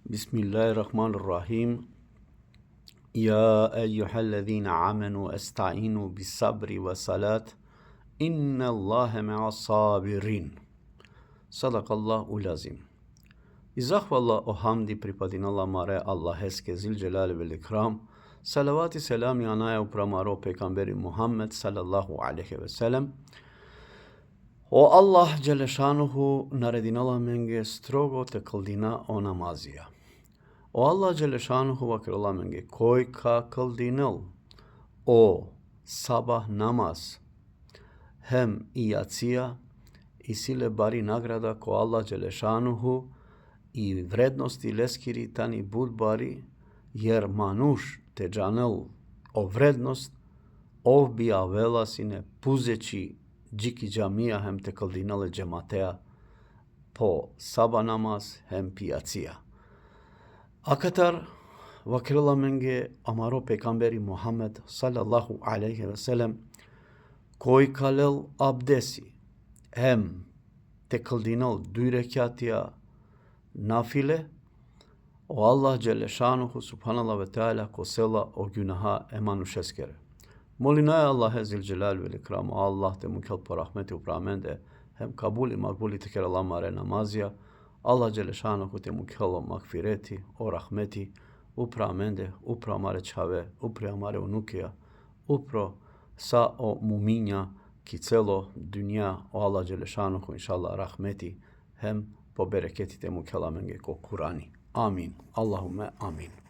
بسم الله الرحمن الرحيم يا أيها الذين آمنوا استعينوا بالصبر والصلاة إن الله مع الصابرين. صدق الله العظيم. И захвала о хамди припади на ламаре Аллахеске зил джелали вел икрам. Салават и селам ја наја упрамаро пекамбери Мухаммед салаллаху алейхи ве селем. O Allah Đelešanuhu naredinala menge strogo te kaldina o namazija. O Allah Đelešanuhu vakrala menge koj ka kaldinel o sabah namaz hem i jacija i sile bari nagrada ko Allah Đelešanuhu i vrednosti leskiri tani budbari jer manuš te džanel o vrednost ovbi avela sine puzeći Джики джамија хем те калдинале джематеа по саба намаз хем пијација. Акатар вакрила менге амаро пекамбери Мухаммед салаллаху алейхи ве селем кој калел абдеси хем те калдинал дуј рекјатија нафиле о Аллах Джелешануху субханаллаху ве таала косела о гюнаха еманушескере. Молина Аллах зил джелал вел икрам Аллах те мукел по рахмети упраменде hem kabul i makbuli te kera lamare namazija Allah Đelešanohu te mukelo makfireti o rahmeti upra amende upra amare čave upra amare unukija upro sa o muminja ki celo dunja o Allah Đelešanohu inšallah rahmeti hem po bereketi te mukela menge ko Kurani. Amin. Allahumme amin.